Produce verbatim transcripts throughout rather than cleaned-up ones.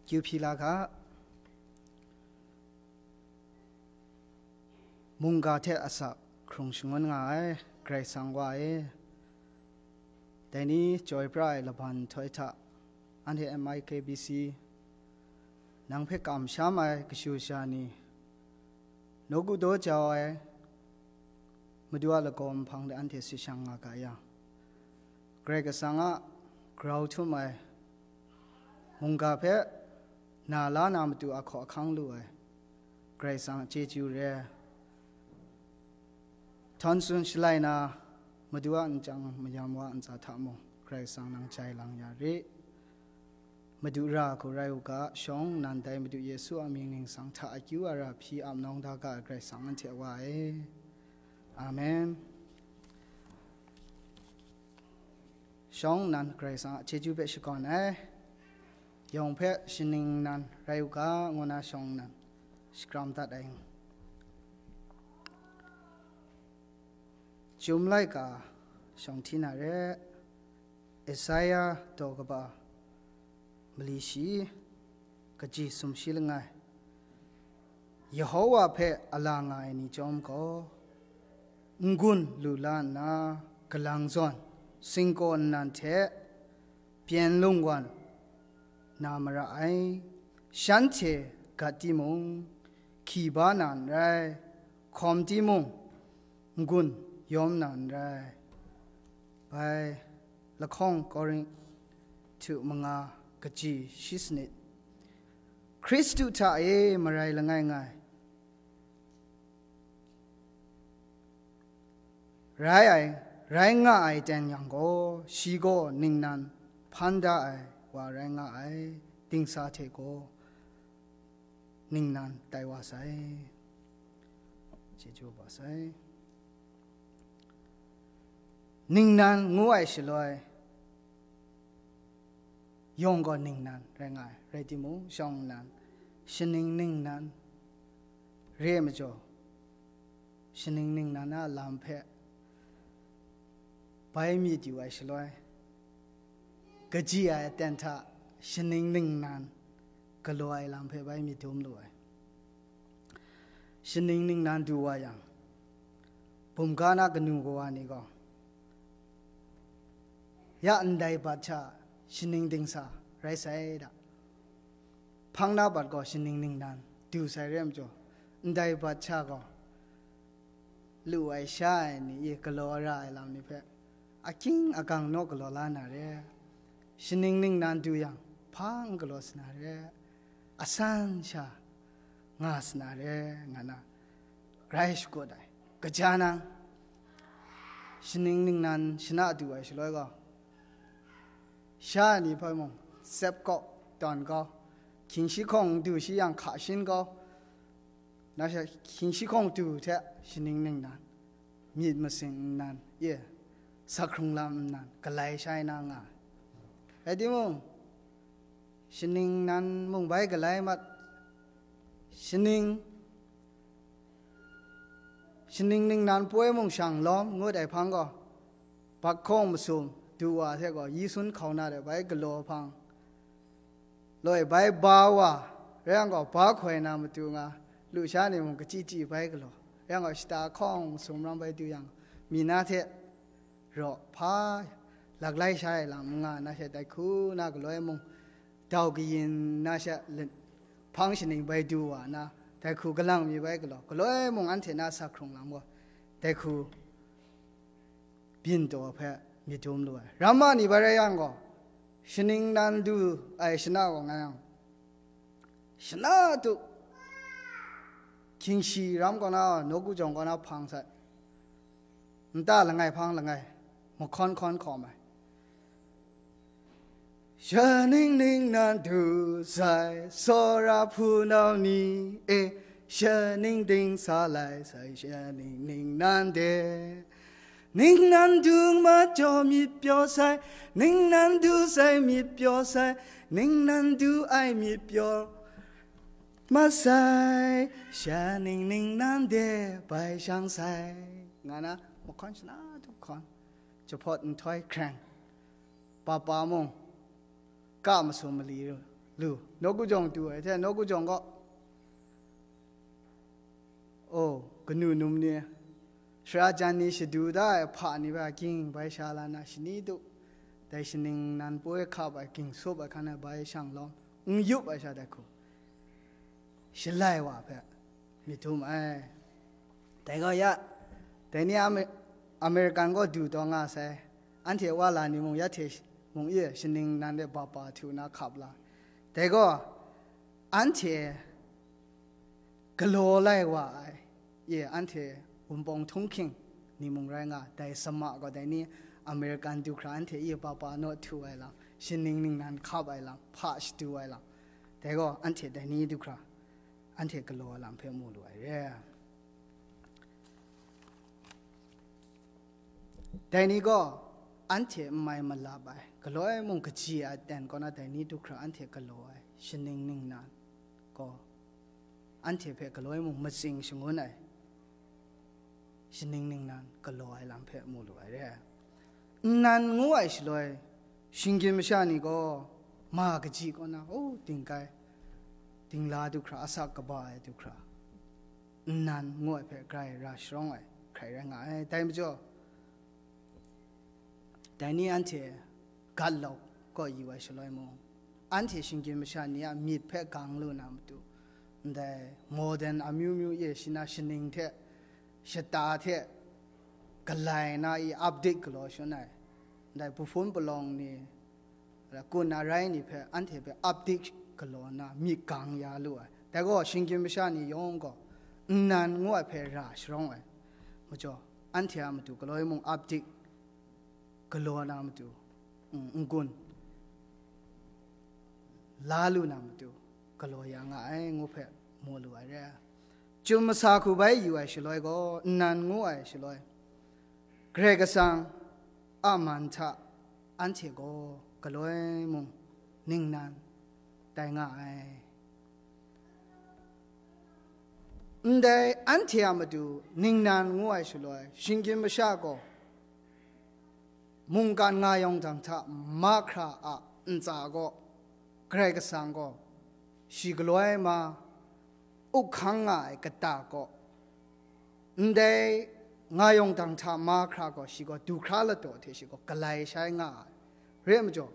Kyu hpyi la ga, mungga hte asak hkrung shangun nga ai Karai Kasang Wa e, dai ni chyoi pra ai laban nhtoi hta, anhte M I K B C, nang hpe kamsham ai kashu sha ni, nawku daw jau ai Madu a lagaw nhpang de anhte si shang nga ga yang, Karai Kasang a grau htum ai mungga hpe na la na matu a hkaw ahkang lu ai Karai Kasang a chyeju re ai. Htawn tsun shalai na Madu a nchyang mayam wa ntsa hta mung Karai Kasang nang jai lang ya rit. Madu ra hku rai u ga, shawng nnan dai Madu Yesu a mying ningsang hta akyu ara hpyi ap nawng da ga ai Karai Kasang anhte a Wa e. Amen. Shawng nnan Karai Kasang a chyeju hpe shakawn ai. Yawng hpe shaning nnan rai u ga, ngu na shawng nnan shakram dat ai. Chyum laika shawng hti na re, Esaia daw kaba mali shi, kaji sumshi langai. Yehova hpe a la nga ai ni chyawm gaw, n-gun lu la nna, galang zawn, singkaw nnan hte pyen lungwan na mara ai. Shanhte gat timung, hki ba na n rai, hkawm timung, n-gun yawm na n rai. Bai lahkawng Korinhtu manga kaji shi sanit. Hkristu hta e marai langai ngai rai ai, rai nga ai ten yang gaw, shi gaw ningnan hpan da ai wa rai nga ai, dingsa hte gaw ningnan tai wa sai. Chyeju ba sai. Ningnan ngu ai shaloi, yawng gaw ningnan rai nga ai, rai timung, shawng nnan, shaning ningnan re ai majaw, shaning ningnan a lam hpe bai myit yu ai shaloi, kaji ai aten hta shaning ningnan galaw ai lam hpe bai myit dum lu ai. Shaning ningnan du wa yang, bumga na kanu kawa ni gaw, ya ndai bat hta shaning dingsa rai sai da. Hpang na bat gaw shaning ningnan du sai re ai majaw, ndai bat hta gaw lu ai sha ai ni e galaw ra ai lam ni hpe, ahkying agang naw galaw la na re. Shaning ningnan du yang, hpa n galaw sa na re, asan sha nga sa na re, nga na rai shakut ai. Kaja nang, shaning ningnan shana du ai shaloi gaw, sha ni hpe mung, tsep kau, tawn kau, hkying shi hkawng du shi yang hka shin kau, na sha hkying shi hkawng du hte shaning ningnan, myit masing nnan, ye, sak hkrung lam nnan, galai shai na nga ai. Rai timung, shaning nnan mung bai galai mat, shaning, shaning ningnan poi mung shang lawm ngut ai hpang gaw, bakhkawng masum du wa hte gaw, yi sun hkau na de bai galaw hpang, loi bai ba wa, rai yang gaw, ba hkoi na matu nga, lusha ni mung kachyi chyi bai galaw, rai yang gaw, shata hkawng masum ram bai du yang, mi na hte raw hpa laklai sha ai lam n nga na she, dai hku na galoi mung, dau kayin na she, hpang shaning bai du wa na, dai hku galang mi bai galaw, galoi mung anhte na sak hkrung lam gaw, dai hku byin taw hpe myit dum lu ai. Ramma ni bai rai yang gaw, shaning nan du ai shana gaw nga yang, shana tu, hkying shi ram kaw na, nawku jawng kaw na hpang sai, nta langai hpang langai, mahkawn hkawn hkawm ai. Shaning ningnan du sai, tsawra hpunau ni e, shaning dingsa lai sai, shaning ningnan de. Ningnan du majaw myit pyaw sai, ningnan du sai myit pyaw sai, ningnan du ai myit pyaw masai, shaning ningnan de bai shang sai, nga na, mahkawn shana du hkawn, jahpawt nhtoi hkreng, papa mung, ka masum mali ru, lu, nawku jawng tu ai hte, nawku jawng gaw, o, kanu num ni, shara jan ni shadu da ai hpa ni hpe ging bai sha la na, shani du, dai shaning nan poi hkap ai ging sup ai hkan e bai shang lawm, n yup ai sha dai hku, shalai wa hpe myit htum ai. Dai gaw ya, dai ni Ame-, American gaw du taw nga sai, anhte wa la ni mung ya hte mung e shaning nan de bapa htu na hkap la. Dai gaw, anhte galaw lai wa ai, e, anhte wunpawng htunghking ni mung rai nga, dai sama gaw dai ni American du hkra anhte e bapa naw htu ai lam, shaning ningnan hkap ai lam, hpa shadu ai lam, dai gaw anhte dai ni du hkra, anhte galaw ai lam hpe mu lu ai re. Dai ni gaw anhte n mai malap ai, galoi mung kaji ai aten kaw na dai ni du hkra anhte galaw ai, shaning ningnan gaw anhte hpe galoi mung matsing shangun ai, shaning ningnan galaw ai lam hpe mu lu ai re. Nnan ngu ai shaloi, shinggyim masha ni gaw ma kaji kaw na, o, dingkai, dingla du hkra, asak kaba ai du hkra, nnan ngu ai hpe grai ra sharawng ai hkrai rai nga ai. Dai majaw, dai ni anhte gat lawk kaw yu ai shaloi mung, anhte shinggyim masha ni a myit hpe gang lu na matu, ndai modern amyu myu e shi na shaning hte, shata hte galai na i update galaw shangun ai, ndai pahpun palawng ni, kun arai ni hpe, anhte hpe update galaw na myit gang ya lu ai. Dai gaw, shinggyim masha ni yawng gaw, nnan ngu ai hpe ra sharawng ai majaw, anhte a matu galoi mung update galaw na matu, mm, n-gun la lu na matu galaw ya nga ai ngu hpe mu lu ai re. Chyum masa hku bai yu ai shaloi gaw, nnan ngu ai shaloi, Karai Kasang a man hta anhte gaw galoi mung ningnan tai nga ai. Ndai anhte a matu ningnan ngu ai shaloi, shinggyim masha gaw mungkan nga yawng dang hta mahkra a ntsa gaw, Karai Kasang gaw shi galoi ma up hkang nga ai kata gaw, ndai nga yawng dang hta mahkra gaw shi gaw du hkra ladaw hte shi gaw galai shai nga ai. Re ai majaw,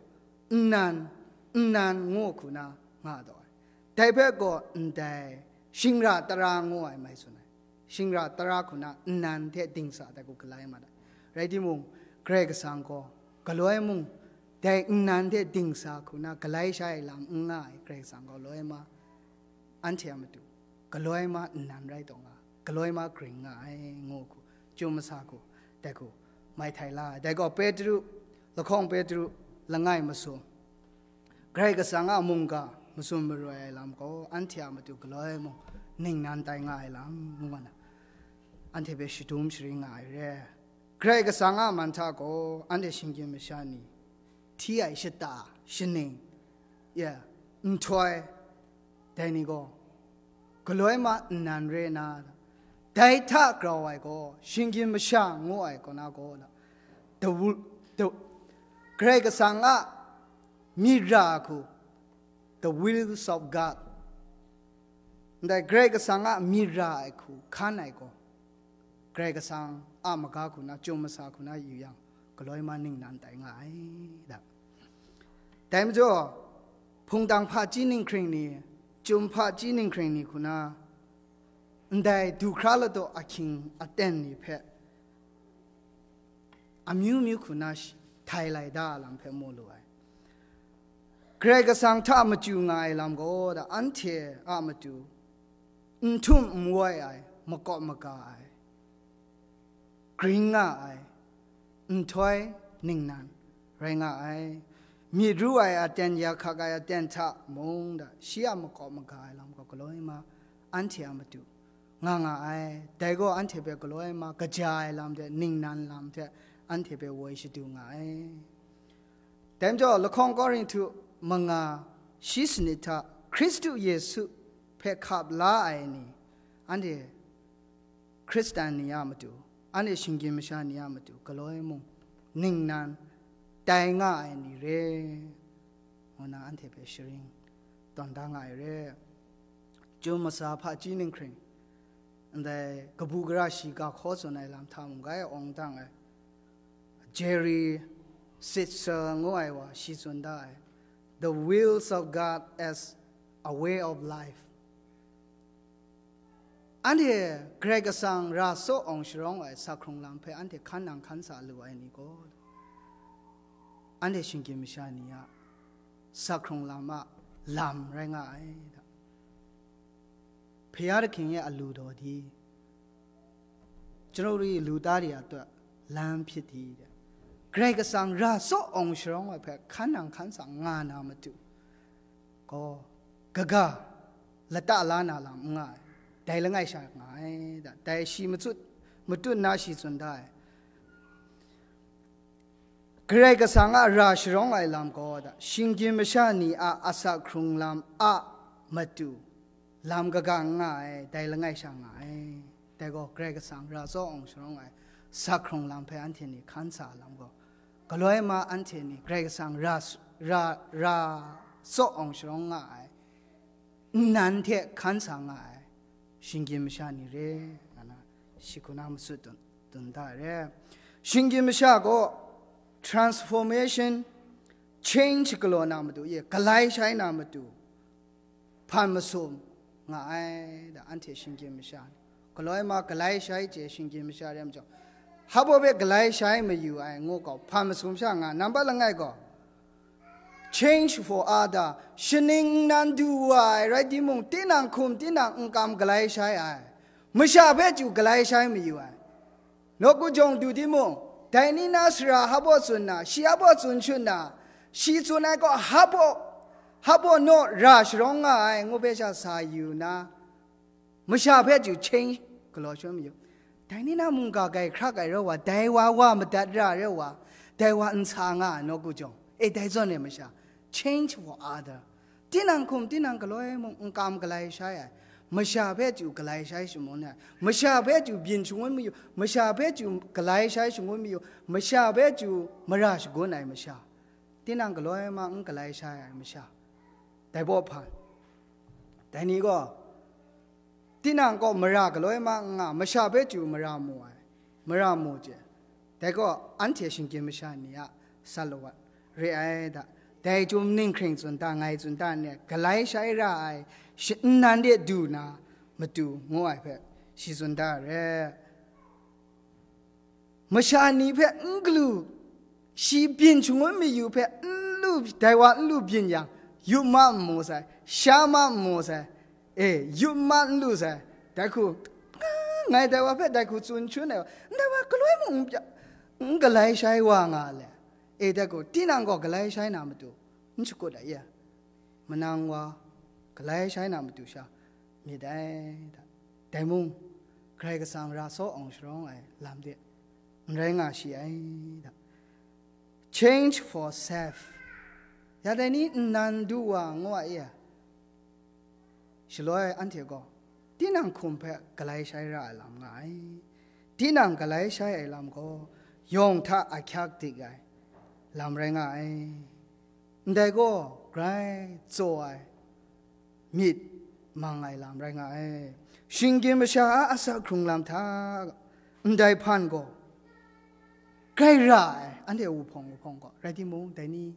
nnan, nnan ngu hku na nga taw ai. Dai hpe gaw ndai shingra tara ngu ai mai tsun ai. Shingra tara hku na nnan hte dingsa dai hku galai mat ai. Rai timung, Karai Kasang gaw galoi mung, dai nnan hte dingsa hku na galai sha ai lam n nga ai Karai Kasang gaw loi ma, anhte a matu galoi ma nnan rai taw nga, galoi ma gring nga ai ngu hku, Chyum masa hku, dai hku, mai htai la ai. Dai gaw Petru, lahkawng Petru, langai masum, Karai Kasang a mungga masum maroi ai lam gaw, anhte a matu galoi mung ningnan tai nga ai lam, ngu nga na, anhte hpe shadum sharin nga ai re. Karai Kasang a man hta gaw, anhte shinggyim masha ni, hti ai shata, shaning, ya, nhtoi, dai ni gaw, galoi ma nnan re na, dai hta grau ai gaw, shinggyim masha ngu ai kaw na gaw, the wi-, the, Karai Kasang a myit ra ai hku, the wills of God, ndai Karai Kasang a myit ra ai hku hkan ai gaw, Karai Kasang a maga hku na, Chyum masa hku na yu yang, galoi ma ningnan tai nga ai, da. Dai majaw, hpungtang hpaji ninghkring ni, Chyum hpaji ninghkring ni hku na, ndai du hkra ladaw ahkying aten ni hpe, amyu myu hku na shi-, htai lai da ai lam hpe mu lu ai. Karai Kasang hta machyu nga ai lam gaw, da, anhte a matu n htum n wai ai, makawp maga ai, gring nga ai, nhtoi ningnan rai nga ai. Myit ru ai aten, ya hkak ai aten hta mung da, shi a makawp maga ai lam gaw galoi ma, anhte a matu nga nga ai. Dai gaw anhte hpe galoi ma kaja ai lam hte, ningnan lam hte anhte hpe woi shadu nga ai. Dai majaw, lahkawng Korinhtu manga shi sanit hta Hkristu Yesu hpe hkap la ai ni, anhte Hkristan ni a matu, anhte shinggyim masha ni a matu, galoi mung ningnan tai nga ai ni re, ngu na anhte hpe sharin tawn da nga ai re. Chyum masa hpaji ninghkring, ndai kabu gara shiga hkaw tsun ai lam hta mung gai awng dang ai, Jerry Sittser ngu ai wa shi tsun da ai, "The wills of God as a way of life." Anhte Karai Kasang ra tsaw awng sharawng ai sakhkrung lam hpe anhte hkan nang hkan sa lu ai ni gaw, anhte shinggyim masha ni a sakhkrung lam a lam rai nga ai da. Hpya da hkying e a lu daw di, chyaru ri lu ta ri a tut lam hpyit di de. Karai Kasang ra tsaw awng sharawng ai hpe hkan nang hkan sa nga na matu gaw, kaga lata la na lam n nga ai, dai langai sha nga ai da. Dai shi matsut, matut na shi tsun da ai. Karai Kasang a ra sharawng ai lam gaw da, shinggyim masha ni a asak hkrung lam a matu lam kaga n nga ai, dai langai sha nga ai. Dai gaw Karai Kasang ra tsaw awng sharawng ai sakhkrung lam hpe anhte ni hkan sa lam gaw, galoi ma anhte ni Karai Kasang ra, ra, ra tsaw awng sharawng nga ai nnan hte hkan sa nga ai shinggyim masha ni re, nga na shi hku na matsut tun, tun da re. Shinggyim masha gaw transformation, change galaw na matu, ye, galai shai na matu, hpan masum nga ai da, anhte shinggyim masha ni. Galoi ma galai shai chye shinggyim masha re majaw, hpa baw hpe galai shai mayu ai ngu gaw hpan masum sha nga. Nambat langai gaw, change for other, shaning nnan du wa ai rai timung, tinang hkum tinang n kam galai shai ai, masha hpe chyu galai shai mayu ai. Nawku jawng du timung, dai ni na sara hpa baw tsun na, shi hpa baw tsun shut na, shi tsun ai gaw hpa baw, hpa baw naw ra sharawng nga ai ngu hpe sha sa yu na, masha hpe chyu change galaw sharawng mayu. Dai ni na mungga gai hkrak ai rau wa, dai wa wa madat ra rau wa, dai wa n sa nga ai nawku jawng. E, dai zawn e masha, change for other. Tinang hkum, tinang galoi mung n kam galai shai ai, masha hpe chyu galai shai shangun ai, masha hpe chyu byin shangun mayu, masha hpe chyu galai shai shangun mayu, masha hpe chyu mara shagun ai masha, tinang galoi ma n galai shai ai masha, dai baw hpan. Dai ni gaw, tinang gaw mara galoi ma n nga, masha hpe chyu mara mu ai, mara mu chye. Dai gaw anhte shinggyim masha ni a sat lawat re ai da. Dai chyum ninghkring tsun ta, ngai tsun ta ni, galai shai ra ai shi nnan de du na matu ngu ai hpe shi tsun ta re. Masha ni hpe n galu, shi byin shangun mayu hpe n lu, dai wa n lu byin yang, yup ma n mu sai, sha ma n mu sai, e, yup ma n lu sai, dai hku, ngai dai wa hpe dai hku tsun shun ai wa, ndai wa galoi mung n pya, n galai shai wa nga le, e, dai hku, tinang gaw galai shai na matu, n shakut ai ya, manang wa, galai shai na matu sha, myit ai da. Dai mung, Karai Kasang ra tsaw awng sharawng ai lam de, n rai nga shi ai da. Change for self. Ya dai ni nnan du wa ngu ai ya, shaloi anhte gaw, tinang hkum hpe galai shai ra ai lam nga ai. Tinang galai shai ai lam gaw, yawng hta ahkyak dik ai lam rai nga ai. Ndai gaw, grai tsaw ai, myit mang ai lam rai nga ai. Shinggyim masha a asak hkrung lam hta, ndai hpan gaw, grai ra ai, anhte wuhpawng wuhpawng gaw, rai timung, dai ni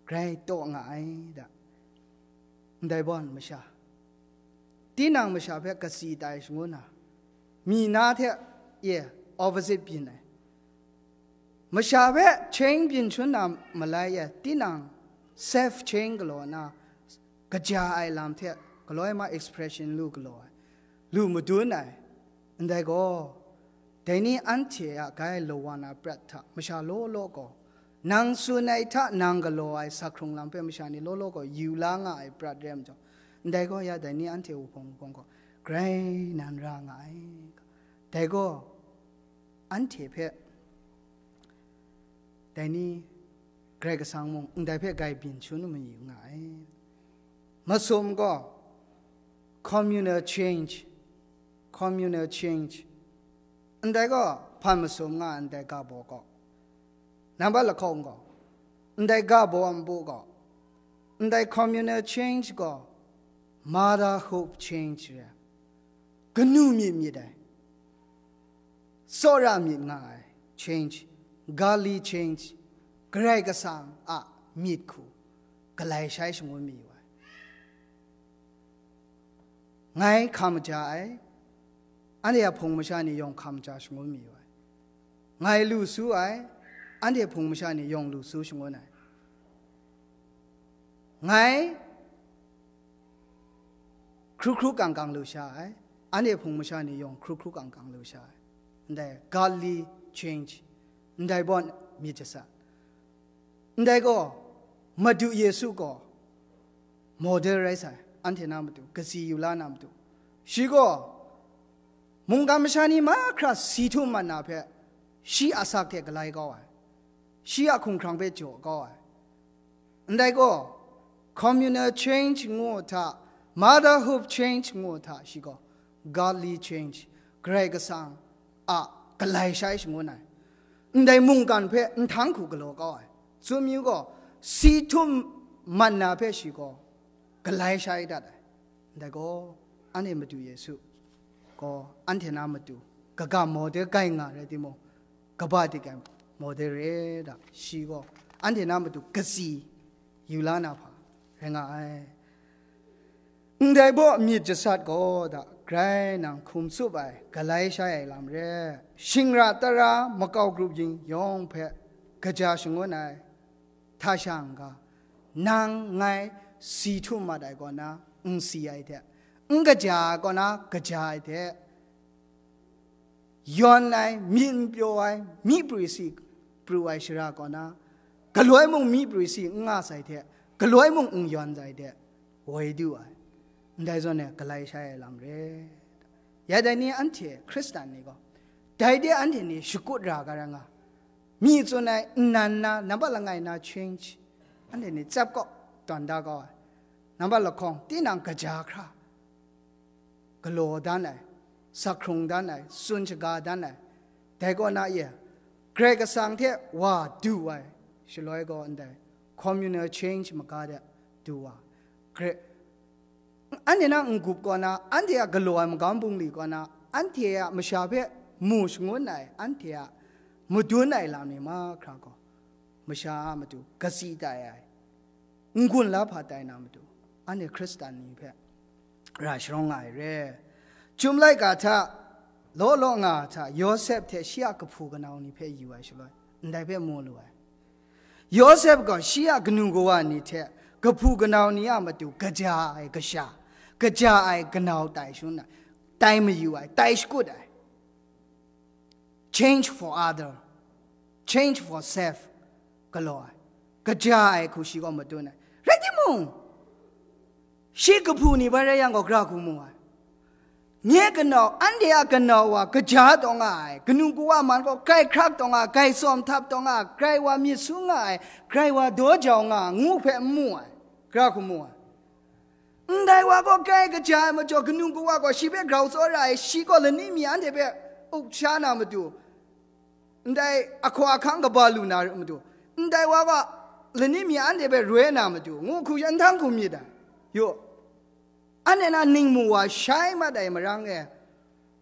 grai taw nga ai da. Ndai bawn masha, tinang masha hpe katsi tai shangun na, mi na hte, ye, opposite byin ai. Masha hpe change byin shun na malai e, tinang self change galaw na, kaja ai lam hte galoi ma expression lu galaw ai, lu madun ai. Ndai gaw, dai ni anhte a gai lawan ai prat hta masha law law gaw, nang tsun ai hta nang galaw ai sakhkrung lam hpe masha ni law law gaw yu la nga ai prat re ai majaw, ndai gaw ya dai ni anhte wuhpawng wuhpawng gaw grai nan ra nga ai. Dai gaw, anhte hpe dai ni Karai Kasang mung ndai hpe gai byin shun mayu nga ai. Masum gaw communal change, communal change. Ndai gaw hpan masum nga ai ndai ga baw gaw, nambat lahkawng gaw, ndai ga baw a npu gaw, Ndai communal change gaw motherhood change re ai, kanu myit myit ai, tsawra myit nga ai change, godly change, Karai Kasang a myit hku galai shai shangun mayu ai. Ngai hkam maja ai, anhte a hpung masha ni yawng hkam maja shangun mayu ai. Ngai lu su ai, anhte hpung masha ni yawng lu su shangun ai. Ngai hkru hkru kang kang lu sha ai, anhte hpung masha ni yawng hkru hkru kang kang lu sha ai. Ndai godly change, ndai baw myit jasat. Ndai gaw, Madu Yesu gaw model rai sai, anhte na matu, katsi yu la na matu. Shi gaw, mungkan masha ni mahkra si htum mat na hpe, shi asak hte galai kau ai, shi a hkumhkrang hpe jaw kau ai. Ndai gaw, communal change ngu hta, motherhood change ngu hta, shi gaw, godly change, Karai Kasang a galai shai shangun ai. Ndai mungkan hpe nhtang hku galaw kau ai. Tsun yu gaw, si htum mat na hpe shi gaw galai shai dat ai. Ndai gaw, anhte Madu Yesu gaw anhte na matu kaga model kai nga rai timung, kaba dik ai model re da, shi gaw anhte na matu katsi yu la na hpa rai nga ai. Ndai baw myit jasat gaw da, grai nang hkum tsup ai, galai shai ai lam re, shingra tara makau grup yin yawng hpe kaja shangun ai. Hta shang ga, nang ngai si htum mat ai kaw na, n si ai hte, n kaja ai kaw na, kaja ai hte, yawn ai, myit n pyaw ai, myi prwi si pru ai shara kaw na, galoi mung myi prwi si n nga sai hte, galoi mung n yawn sai hte, woi du ai, ndai zawn e galai shai ai lam re. Ya dai ni anhte Hkristan ni gaw, dai de anhte ni shakut ra ga rai nga, myi tsun ai nnan na, nambat langai na change, anhte ni tsap kau tawn da kau ai, nambat lahkawng tinang kaja hkra galaw dan ai, sak hkrung dan ai, tsun shaga dan ai, dai kaw na e, Karai Kasang hte wa du ai, shaloi gaw ndai communal change maga de du wa, Karai, anhte na n-gup kaw na, anhte a galaw ai magam bungli kaw na, anhte a masha hpe mu shangun ai, anhte a madun ai lam ni mahkra gaw, masha a matu katsi tai ai, n-gun la hpa tai na matu, anhte Hkristan ni hpe ra sharawng nga ai re. Chyum laika hta, law law nga hta, Yawsep hte shi a kahpu kanau ni hpe yu ai shaloi, ndai hpe mu lu ai. Yawsep gaw shi a kanu kawa ni hte kahpu kanau ni a matu kaja ai kasha, kaja ai kanau tai shangun ai, tai mayu ai, tai shakut ai. Change for other, change for self, galaw ai, kaja ai hku shi gaw madun ai. Rai timung, shi kahpu ni bai rai yang gaw, gara hku mu ai. Nye kanau, anhte a kanau wa kaja taw nga ai, kanu kawa man gaw grai hkrak taw nga ai, grai tsawm htap taw nga ai, grai wa myit su nga ai, grai wa daw jau nga ai, ngu hpe n mu ai, gara hku mu ai. Ndai wa gaw grai kaja ai majaw, kanu kawa gaw shi hpe grau tsawra ai, shi gaw lani mi anhte hpe uk sha na matu, ndai ahkaw ahkang kaba lu na matu, ndai wa gaw lani mi anhte hpe roi na matu, ngu hku sha nhtang hku myit ai. Yo, anhte na ningmu wa shai mat ai marang e,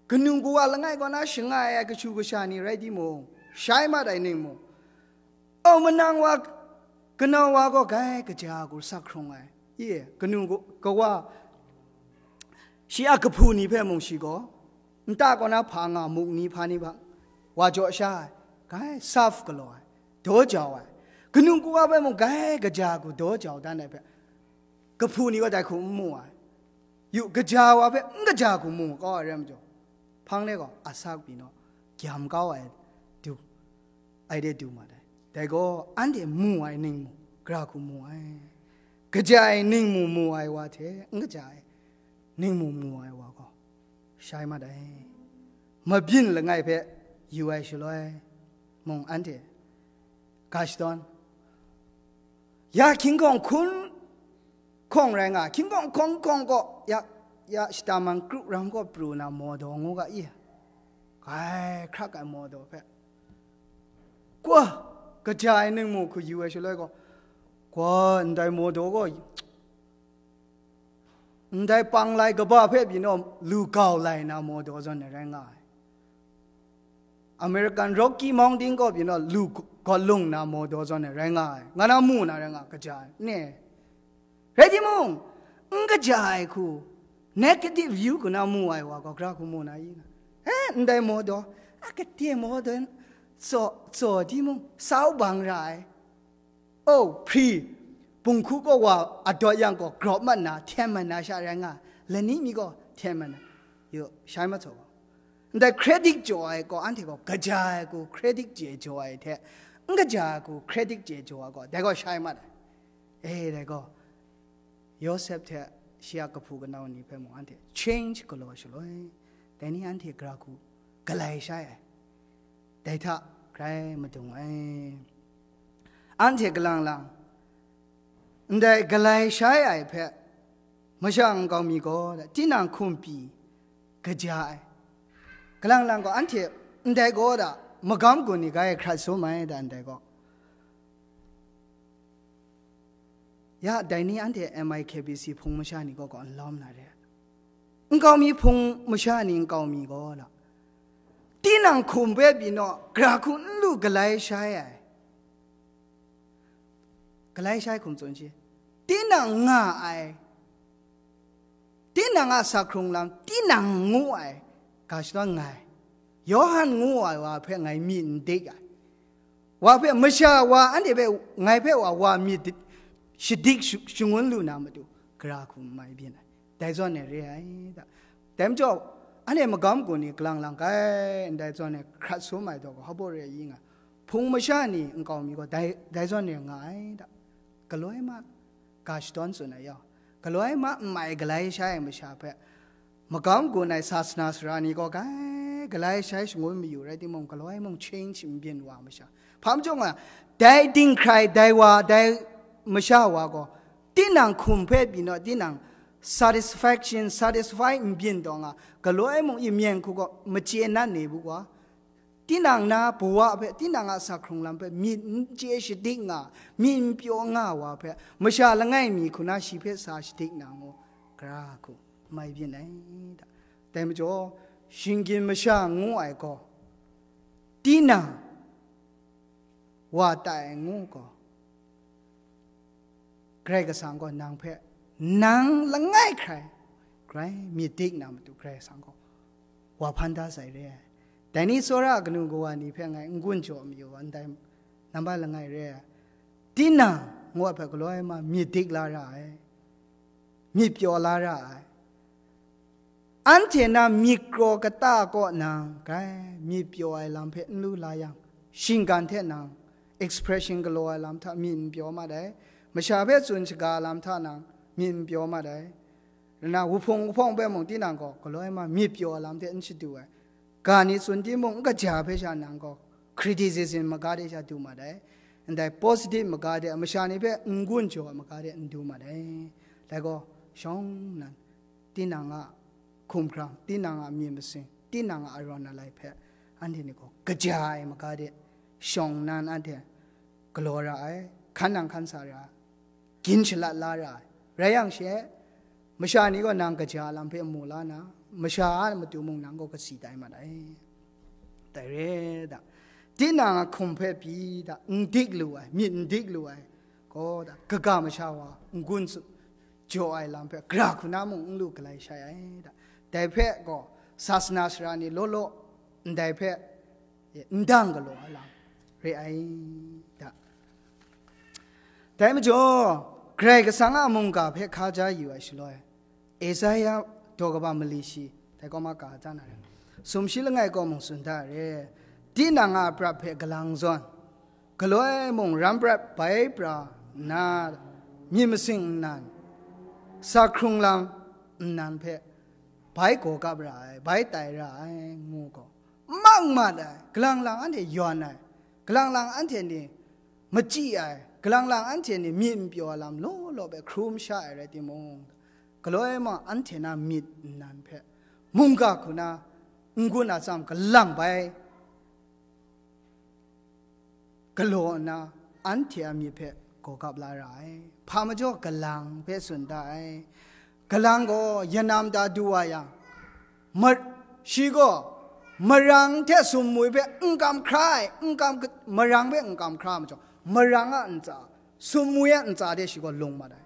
kanu kawa langai kaw na shangai ai kashu kasha ni rai timung, shai mat ai ningmu. Au, manang wa, kanau wa gaw grai kaja hku sak hkrung ai. Ye, kanu kawa, shi a kahpu ni hpe mung shi gaw, nta kaw na hpa nga muk ni hpa ni hpa, wa jaw sha ai, grai saf galaw ai, daw jau ai. Kanu kawa hpe mung grai kaja hku daw jau dan ai hpe, kahpu ni gaw dai hku n mu ai. Yu, kaja wa hpe n kaja hku mu kau ai rai majaw, hpang le gaw asak pyi naw, gyam kau ai du, ai de du mat ai. Dai gaw anhte mu ai ningmu, gara hku mu ai. Kaja ai ningmu mu ai wa hte n kaja ai ningmu mu ai wa gaw shai mat ai. Mabyin langai hpe yu ai shaloi mung anhte ga shadawn, ya hkying hkawng hkun hkawng rai nga, hkying hkawng hkawng hkawng gaw ya, ya shata man kru ram gaw pru na maw daw ngu ga i, grai hkrak ai maw daw hpe, kwa, kaja ai ningmu hku yu ai shaloi gaw, kwa, ndai maw daw gaw Ndai panglai kaba hpe byin naw lu gau lai na mawdaw zawn ai rai nga ai. American Rocky Mountain kaw byin naw lu gawt lung na mawdaw zawn ai rai nga ai. Nga na mu na rai nga, kaja ai. Ne. Rai timung, n kaja ai hku, negative view hku na mu ai wa gaw, gara hku mu na i? He, ndai mawdaw, a kade mawdaw, tsaw, tsaw timung, sau bang ra ai. O, hpri, bunghku kaw wa adawt yang gaw, grawp mat na, hten mat na sha rai nga, lani mi gaw, hten mat na, yu, shai mat saw gaw. Ndai credit jaw ai gaw, anhte gaw, kaja ai hku credit je jaw ai hte, n kaja ai hku credit je jaw ai gaw, dai gaw shai mat ai. E, dai gaw, Yawsep hte shi a kahpu kanau ni hpe mung anhte change galaw shaloi, dai ni anhte gara hku galai shai ai, dai hta grai madung ai. Anhte galang lang, ndai galai shai ai hpe masha nkau mi gaw, tinang hkum pyi kaja ai. Galang lang gaw, anhte ndai gaw da, magam gun ni ga e hkrat sum ai da, ndai gaw. Ya, dai ni anhte M I K B C hpung masha ni gaw, gaw n lawm na re. Nkau mi hpung masha ni nkau mi gaw la, tinang hkum hpe byin naw, gara hku n lu galai shai ai. Galai shai hkum tsun shi. Tinang nga ai, tinang a sa hkrung lam, tinang ngu ai, ga shadawn nngai. Yawhan ngu ai wa hpe ngai myit n dik ai. Wa hpe, masha wa anhte hpe, ngai hpe wa, wa myit di-, shadik shu-, shangun lu na matu, gara hku n mai byin ai. Dai zawn e re ai da. Dai majaw, anhte magam gun ni galang lang kai, ndai zawn e hkrat sum ai daw gaw, hpa baw re ai nga. Hpung masha ni nkau mi gaw, dai, dai zawn e nga ai da. Galoi ma, ga shadawn tsun ai yawng, galoi ma n mai galai shai ai masha hpe, magam gun ai sasana sara ni gaw, kai, galai shai shangun mayu rai timung, galoi mung change n byin wa masha. Hpa majaw nga, dai dinghkrai, dai wa, dai masha wa gaw, tinang hkum hpe byin naw, tinang satisfaction, satisfy n byin taw nga, galoi mung imyen hku gaw, machye nan ni bu wa, tinang na bawa hpe, tinang a sa hkrung lam hpe myit n chye shadik nga, myit n pyaw nga wa hpe, masha langai mi hku na shi hpe sa shadik na ngu, gara hku mai byin ai da. Dai majaw, shinggyim masha ngu ai gaw, tinang wa tai ai ngu gaw, Karai Kasang gaw nang hpe, nang langai hkrai, grai myit dik na matu Karai Kasang gaw wa hpan da sai re ai. Dai ni tsawra a kanu kawa ni hpe ngai n-gun jaw mayu, ndai nambai langai re ai. Tinang ngu ai hpe galaw ai ma myit dik la ra ai, myit pyaw la ra ai. Anhte na myit kraw kata kaw nang, grai myit pyaw ai lam hpe n lu la yang, shinggan hte nang expression galaw ai lam hta myit n pyaw mat ai, masha hpe tsun shaga ai lam hta nang myit n pyaw mat ai, rai nna, wuhpung wuhpawng hpe mung tinang gaw galaw ai ma myit pyaw ai lam hte n shadu ai, ga ni tsun timung, n kaja hpe sha nang gaw criticism maga de sha du mat ai, ndai positive maga de, masha ni hpe n-gun jaw ai maga de n du mat ai. Dai gaw, shawng nnan, tinang a hkumhkrang, tinang a myit masin, tinang a arawn alai hpe, anhte ni gaw kaja ai maga de, shawng nnan anhte galaw ra ai, hkan nang hkan sa ra ai, gyin shalat la ra ai. Rai yang she, masha ni gaw nang kaja lam hpe mu la na, masha a matu mung nang gaw kasi tai mat ai. Dai re da, tinang a hkum hpe pyi da, n dik lu ai, myit n dik lu ai, gaw da, kaga masha wa n-gun su-, jaw ai lam hpe, gara hku na mung n lu galai shai ai da. Dai hpe gaw, sasana sara ni law law, ndai hpe, e, n dang galaw ai lam re ai da. Dai majaw, Karai Kasang a mungga hpe hkaja yu ai shaloi, Esaia daw kaba mali shi, dai kaw ma ga da na re, sumshi langai kaw mung tsun da re, tinang a prat hpe galang zawn, galoi mung ram prat bai pra nna, myit masin nnan, sa hkrung lam nnan hpe bai gaw kap ra ai, bai tai ra ai, ngu gaw, mang mat ai, galang lang anhte yawn ai, galang lang anhte ni machyi ai, galang lang anhte ni myit n pyaw ai lam law law hpe hkrum sha ai rai timung, galoi ma anhte na myit nnan hpe mungga hku na n-gun atsam galang bai galaw nna, anhte a myit hpe gaw kap la ra ai. Hpa majaw galang hpe tsun da ai. Galang gaw yanam da du wa yang, ma-, shi gaw marang hte sumwi hpe n kam hkra ai, n kam, marang hpe n kam hkra ai majaw, marang a ntsa, sumwi a ntsa de shi gaw lung mat ai.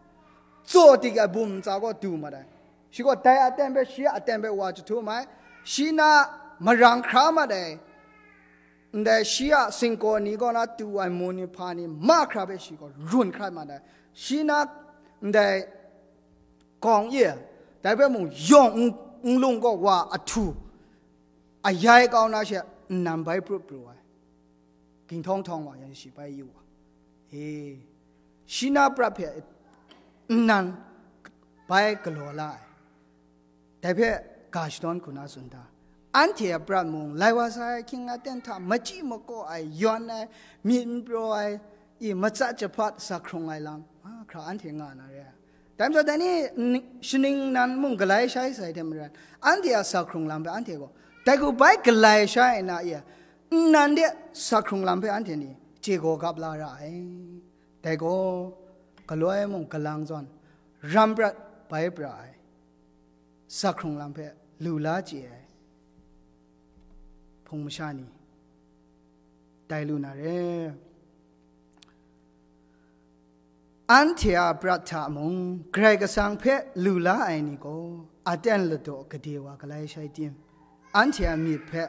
Tsaw tik ai bum ntsa gaw du mat ai. Shi gaw dai aten hpe, shi a aten hpe wa jahtum ai. Shi na marang hkra mat ai. Ndai shi a singkaw ni kaw na tu ai mu ni hpa ni mahkra hpe shi gaw run hkra mat ai. Shi na ndai kawng e, dai hpe mung yawng n-, nlung kaw wa ahtu, ayai kau na she nnan bai pru pru ai. Ging htawng htawng wa yang shi bai yu wa. E, shi na prat hpe nnan bai galaw la ai. Dai hpe ga shadawn hku na tsun da. Anhte a prat mung, lai wa sa ai, hkying aten hta machyi makaw ai, yawn ai, myit n praw ai, i matsat jahpat sa hkrung ai lam, mahkra anhte nga na re ai. Dai majaw, dai ni n-, shaning nnan mung galai shai sai hte maren, anhte a sa hkrung lam hpe anhte gaw, dai hku bai galai shai na e, nnan de sa hkrung lam hpe anhte ni chye gaw gap la ra ai. Dai gaw, galoi mung galang zawn, ram prat bai pra ai, sa hkrung lam hpe lu la chye ai hpung masha ni tai lu na re. Anhte a prat hta mung Karai Kasang hpe lu la ai ni gaw, aten ladaw gade wa galai shai tim, anhte a myit hpe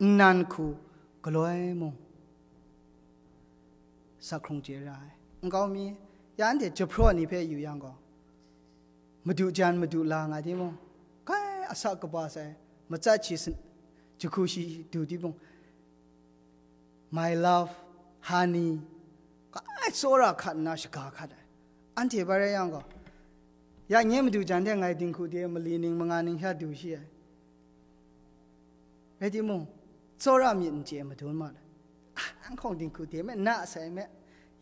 nnan hku galoi mung sa hkrung chye ra ai. Nkau mi, ya anhte jahpraw ni hpe yu yang gaw, madu jan madu la nga timung, kai asak kaba sai, matsat shi sin-, jahku shi du timung, "My love, honey," kai tsawra hkat nna shaga hkat ai. Anhte bai rai yang gaw, ya nye madu jan de ngai dinghku de mali ning manga ning sha du shi ai. Rai timung, tsawra myit n chye madun ma ai. Ah, anhkawng dinghku de me, na sai me,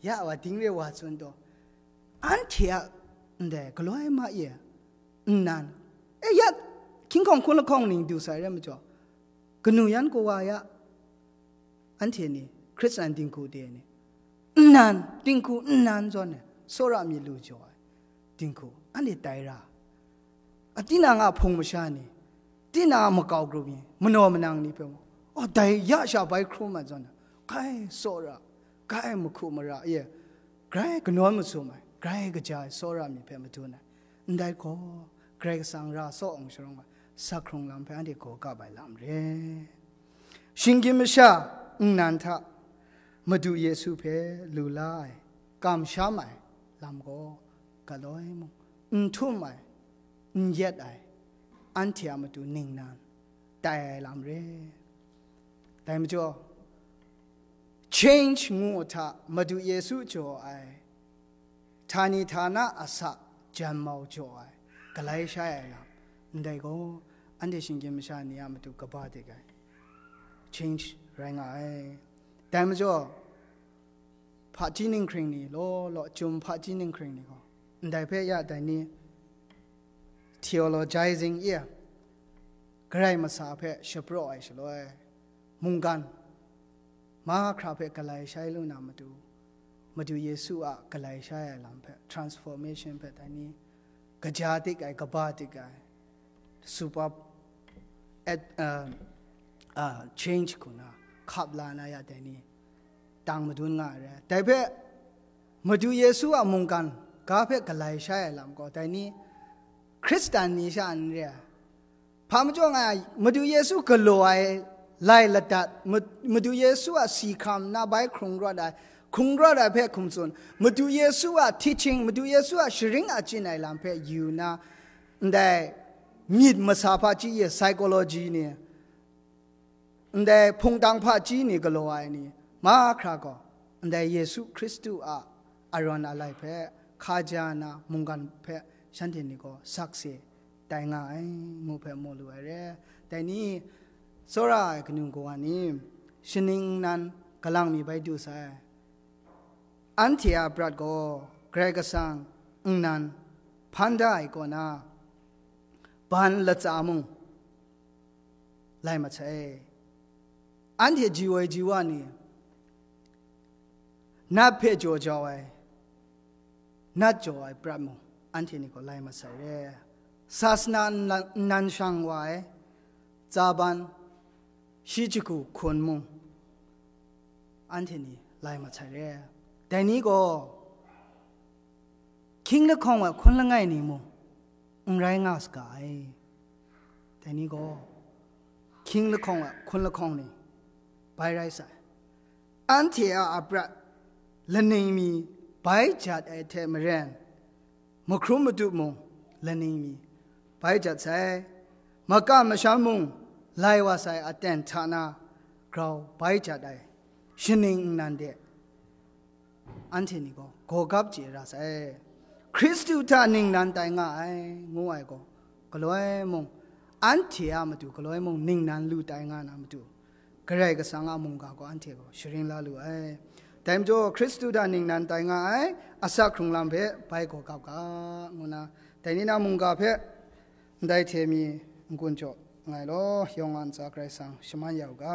ya wa ding re wa tsun taw, anhte a ndai galoi ma e nnan, e ya, hkying hkawng hkun lahkawng ning du sai re majaw, kanu yan kawa ya, anhte ni, Hkristan dinghku de ni, nnan, dinghku nnan zawn e, tsawra myit lu jaw ai dinghku, anhte tai ra. A, tinang a hpung masha ni, tinang a makau grup ni, manaw manang ni hpe mung, oh, dai ya sha bai hkrum ai zawn e, grai tsawra, grai mahku mara e, grai kanawn masum ai, grai kaja ai tsawra myit hpe madun ai. Ndai gaw, Karai Kasang ra saw ang sharawng ai, sa hkrung lam hpe anhte gaw kap ai lam re. Shinggyim masha nnan hta Madu Yesu hpe lu la ai, kamsham ai lam gaw, galoi mung, n htum ai, n yet ai, anhte a matu ningnan tai ai lam re. Dai majaw, change ngu hta Madu Yesu jaw ai, htani htana a sa jan mau jaw ai, galai shai ai lam, ndai gaw, anhte shinggyim masha ni a matu kaba dik ai, change rai nga ai. Dai majaw, hpaji ninghkring ni law law, chyum hpaji ninghkring ni gaw, ndai hpe ya dai ni, theologizing e, Karai masa hpe shapraw ai shaloi, mungkan mahkra hpe galai shai lu na matu, Madu Yesu a galai shai ai lam hpe, transformation hpe dai ni, kaja dik ai, kaba dik ai, super at, uh, uh, change hku na hkap la na ya dai ni, tang madun nga ai re. Dai hpe Madu Yesu a mungkan ga hpe galai shai ai lam gaw, dai ni Hkristan ni sha n re ai. Hpa majaw nga ai, Madu Yesu galaw ai lai ladat, Ma-, Madu Yesu a si hkam na bai hkrung rawt ai, hkrung rawt ai hpe hkum tsun, Madu Yesu a teaching, Madu Yesu a sharin achyin ai lam hpe yu na, ndai myit masa hpaji e, psychology ni, ndai hpungtang hpaji ni galaw ai ni mahkra gaw, ndai Yesu Hkristu a arawn alai hpe hkaja na mungkan hpe shanhte ni gaw sakse tai nga ai, ngu hpe mu lu ai re. Dai ni, tsawra ai kanu kawa ni, shaning nnan galang mi bai du sai, anhte a prat gaw Karai Kasang nnan hpan da ai kaw na, ban latsa mung lai masai. Anhte ji woi ji wa ni, nat hpe jaw jau ai, nat jaw ai prat mung, anhte ni gaw lai masai re. sasana nnan shang wa ai, tsaban, shi jagu hkun mung, anhte ni lai masai re. Dai ni gaw, hkying lahkawng wa hkun langai ni mung, n rai nga saga ai. Dai ni gaw, hkying lahkawng wa hkun lahkawng ni, bai rai sai. Anhte a aprat laning mi bai jat ai hte maren, mahkrum madu mung laning mi bai jat sai, makam masham mung lai wa sai aten hta na grau bai jat ai shaning nnan de anhte ni gaw gawgap chye ra sai. Hkristu hta ningnan tai nga ai, ngu ai gaw, galoi mung, anhte a matu galoi mung ningnan lu tai nga na matu, Karai Kasang a mungga gaw anhte gaw sharin la lu ai. Dai majaw, Hkristu hta ningnan tai nga ai asak hkrung lam hpe bai gawgap ga, ngu na, dai ni na mungga hpe ndai hte mi n-gun jaw nngai law, yawng a ntsa Karai Kasang shaman ya u ga.